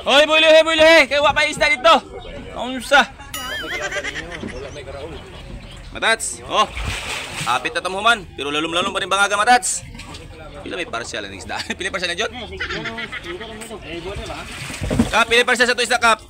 Hoy, buli, buli, kay wa pa isda dito. Unsa? Matats. Oh. Apit na tamuhuman, pero lalom-lalom pa rin bangaga, matats. Pila may partial ang isda? Pila partial na John? Kap, pila partial sa to isda, Kap?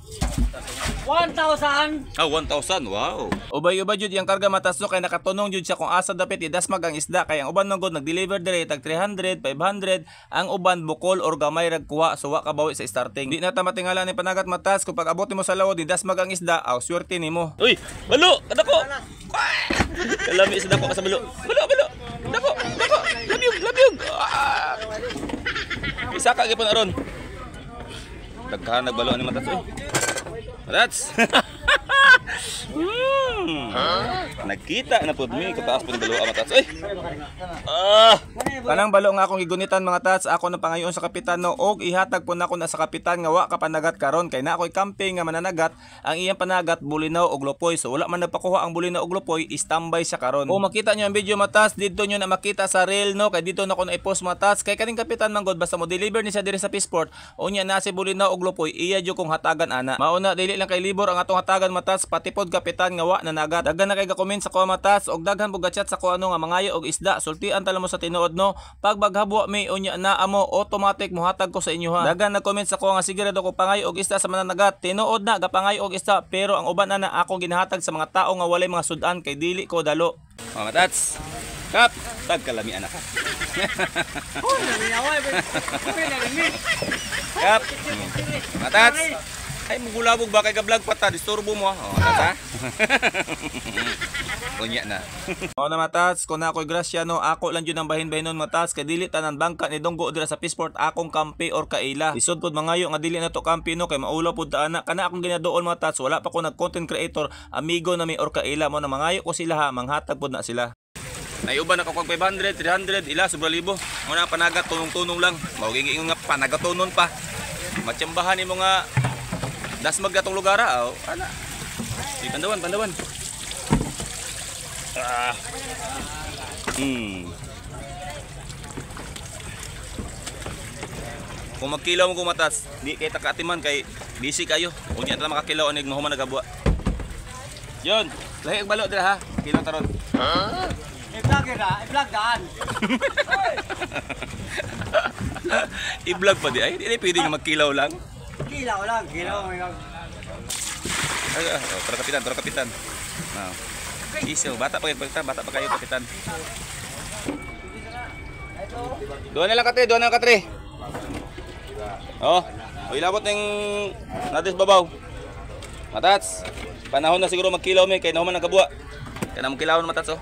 1,000. Ah, 1,000. Wow. Ubay-ubay jud yang karga, matas, no, kay nakatunong jud siya kung asa dapit idasmag ang isda, kay ang uban man gud nag-deliver dire tag 300, 500, ang uban bukol or gamay rag kuha, so wa kabawi sa starting. Di na ta matingala ni panagat, matas, kung pag-abot nimo sa lawod idasmag ang isda, aw swerte nimo. Uy, balo, kadako. Kalami sa dako sa balo. Balo, balo. Dako, dako. Labyog, labyog. Ah. Isa ka gyapon aron. Daghan nagbalo ni matas, uy. That's Nagkita na pud mi kataas pud ni balo ang matats. Uy. Ah. Kanang balo nga akong gigunitan, mga tats, ako na pangayon sa kapitan, no, og ihatag po nako na sa kapitan nga wa ka panagat karon kay na ako'y camping nga mananagat, ang iyang panagat bulinaw og lupoy, so wala man napakuha ang bulinaw og lupoy, standby siya karon. O makita niyo ang video, matats, didto niyo na makita sa reel, no, kay dito na ko na i-post, matats, kay kaning kapitan man gud basta mo deliver ni siya diri sa Fishport, unya na si bulinaw og lupoy, iya jud kong hatagan ana. Mauna dili lang kay libor ang atong hatagan, matats, pati pod kapitan nga wa nanagat. Daghan na kay ga-comment sa kuha, matats, og daghan pud ga-chat sa kuha, no, nga mangayo og isda. Sultian tala mo sa tinuod, no. Pag baghabwa mi unya na amo, automatic mohatag ko sa inyo ha. Daghan na comment sa kuha nga sige ra daw ko pangayo og isda sa mananagat. Tinuod na gapangayo og isda, pero ang uban ana ako ginahatag sa mga tao nga walay mga sudan kay dili ko dalo. Mga matats. Kap, tag kalami anak. Kap. Matats. Ay, mugulabog ba kay ga-vlog pa ta, disturbo mo. Oh, tata. Unya na. O na matats, kung na ako'y grasya, no, ako lang jud ang bahin-bahinon, matats, kay dili tanan bangka ni Donggo dira sa Fishport akong kampi or kaila. Lisod pod mangayo nga dili na to kampi, no, kay maulaw pod ta ana. Kana akong ginaduol, matats, wala pa ko nag content creator, amigo na mi or kaila mo na mangayo ko sila ha, manghatag pod na sila. Naiuban na ko kag 500, 300, ila sobra libo. Muna panagat tunong-tunong lang. Mao giingon nga panagatonon pa. Matsambahan nimo nga dasmag atong lugar ah. Oh, ana. Di pandawan, pandawan. Ah. Kung magkilaw mo kumatas, di kay takatiman kay busy kayo. Unya ta makakilaw anig mahuman nagabwa. Yon, lahi og balo dira ha. Kilaw taron. Huh? I-vlog ra, i-vlog daan. I-vlog pa di ay, di pwede nga magkilaw lang. Kilaw lang, kilaw. Ay, oh, tara kapitan, tara kapitan. Now. Easy, bata pa kayo, bata pa kayo, kapitan. Doon na lang katre, doon na lang katre. Oh, o ilabot ng natin sa babaw. Matats, panahon na siguro magkilaw mi kay nahuman ang kabua. Kaya na magkilaw matats, oh.